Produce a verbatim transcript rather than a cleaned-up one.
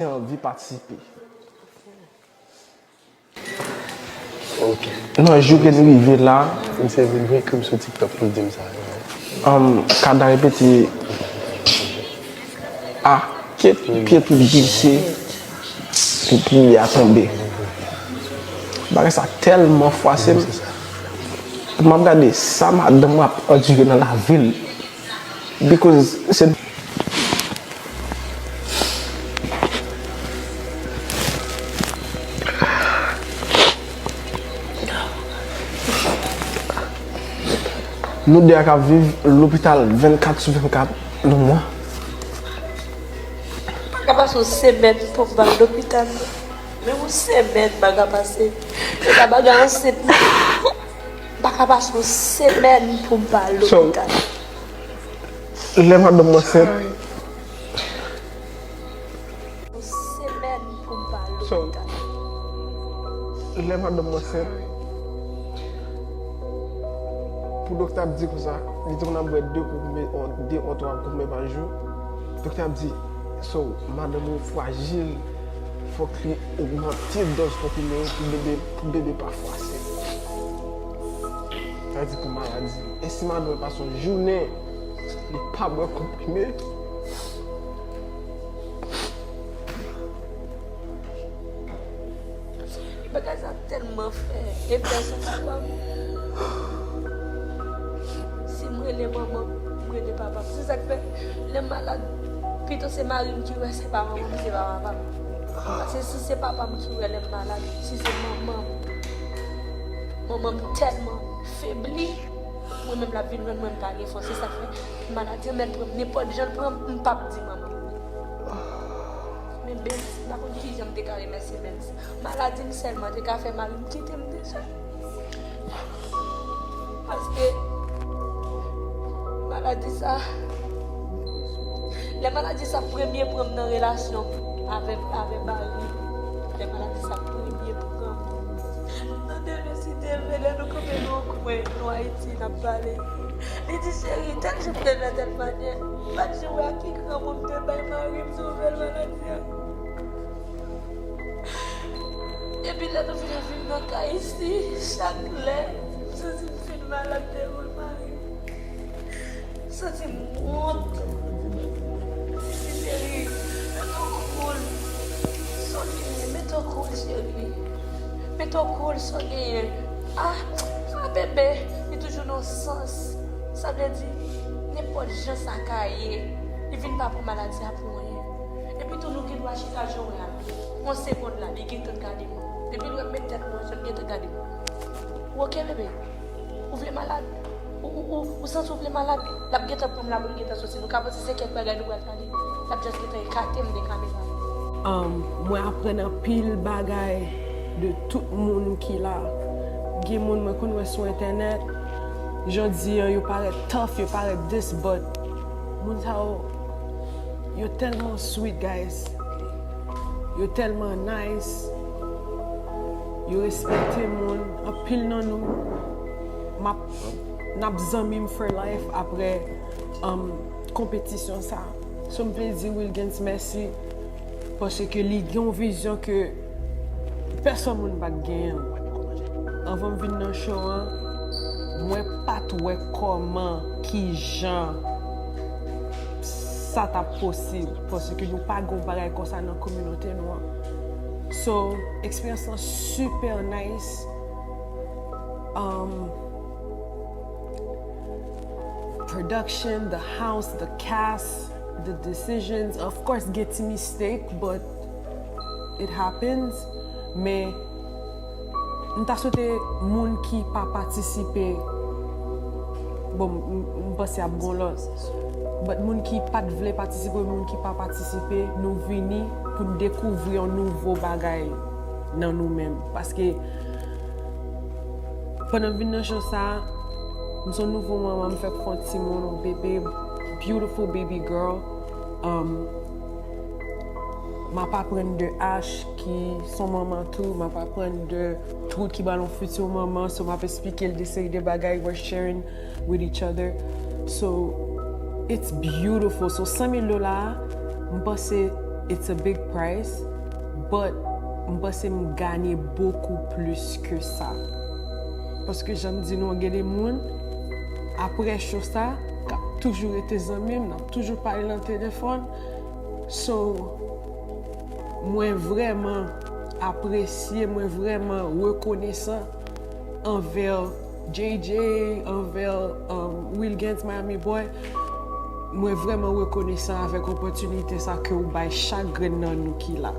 Te anvi patisipe. Ok. Nan jou ke n rive la, misye vin jwenn m sou TikTok pou l di m sa. Um, Kada repete, a, ke pye tou glise, pou pye a tonbe. Bagay sa tèlman fwase m. M ap gade sa madanm mwen ap andire nan lavi l. Because se Nou de a k ap viv lopital vennkat sou vennkat nan mwa. Pa ka pase yon semèn pou m pa al lopital. Menm yon semèn pa ka pase. Se pa bagay ansent non. Pa ka pase yon semèn pou m pa al lopital. Lè madanm mwen ansent. Yon semèn pou m pa al lopital. Lè madanm mwen ansent, pou doktè ap di konsa, li di konn ap bwè de konprime, de ou twa konprime pa jou. Doktè ap di, so, madanm ou frajil, fòk li ogmante dòz konprime yo pou bebe, pou bebe pa fwase. Sa vle di pou maladi. E si madanm mwen pase yon jounen, li pa bwè konprime? Bagay sa tèlman fè efè sou papa m. Si m rele manman m, m rele papa m. Se sa k fè, lè m malad, pito se mari m ki wè, se pa manman m, se pa papa m. Paske si se papa m ki wè lè m malad, si se manman m, manman m tèlman febli, mwen menm l ap vin jwenn mwen, m pa gen fòs. Se sa k fè maladi an mèt pran m, nenpòt jan l pran m, m p ap di manman m. Men Bens, m pa konn kijan m te ka remèsye Bens. Maladi m sèlman te ka fè mari m kite m deja. Paske maladi sa, lè maladi sa premye pran m nan relasyon avè, avè mari m, lè maladi sa premye pran m, m tande Bens te leve, lè nou kanpe nan yon kwen, nou Ayiti, n ap pale. Li di, "Cheri, tèl jou m te nan tèl manyè, m pa t janm wè ak ki granmou m te bay mari m sou nouvèl maladi a." Epi lè nou vin ap viv nan kay isi, chak lè, m santi m fin malad devan mari m. M santi m wont. M di, "Cheri, mete w koul. Sa w genyen? Mete w koul, cheri. Mete w koul, sa w genyen?" Ah, ah, bebe, li toujou nan sans. Sa vle di, nenpòt jan sa ka ye, li vin pa pran maladi a pou anyen. Epi tou, nou gen dwa chita jan w wè a. Yon segonn la, li gentan gade m. Depi l wè m met tèt mwen ansanm, li gentan gade m. Ou oke, bebe? Ou vle malad? Ou, ou, ou, ou santi w vle malad? L ap gentan pran m la pou l gentan soti. Nou ka panse se kèk bagay nou pral pale. L ap just gentan ekate m de kamera. Um, mwen aprann anpil bagay de tout moun ki la. Gen moun mwen konn wè sou entènèt, jan di an, yo parèt tough, yo parèt this, but moun sa yo, yo tèlman sweet, guys. Yo tèlman nice. Yo respekte moun. Anpil nan nou, m ap, n ap zanmi m for life apre, um, konpetisyon sa. So, m vle di Wilgens mèsi, paske li gen yon vizyon ke pèsonn moun pa t genyen. Anvan m vin nan show an, mwen pa t wè kòman, kijan sa t ap posib, paske nou pa gen yon bagay konsa nan kominote nou an. So, eksperyans lan super nice. Um, production, the house, the cast, the decisions. Of course, gen ti mistake, but it happens. Men, m ta swete moun ki pa patisipe, bon, m, m, m panse ap gon lòt. But moun ki pa t vle patisipe, moun ki pa patisipe, nou vini pou n dekouvri yon nouvo bagay nan nou menm. Paske, pandan m vin nan show sa, m se yon nouvo manman, m fèk fè yon timoun, yon bebe, beautiful baby girl. Um, m ap aprann de Ash, ki se yon manman tou, m ap aprann de Truth, ki pral yon future manman, so m ap esplike l de seri de bagay, we're sharing with each other. So, it's beautiful. So, san mil dola a, m panse It's a big price, but m panse m ganye bokou plis ke sa. Paske jan m di nou an, gen de moun, apre show sa, k ap toujou rete zanmi m, n ap toujou pale nan telefòn. So, mwen vrèman apresye, mwen vrèman rekonesan anvè J J, anvè um, Wilgens Miami Boy. Mwen vrèman rekonesan avèk opòtinite sa ke w bay chak grenn nan nou ki la.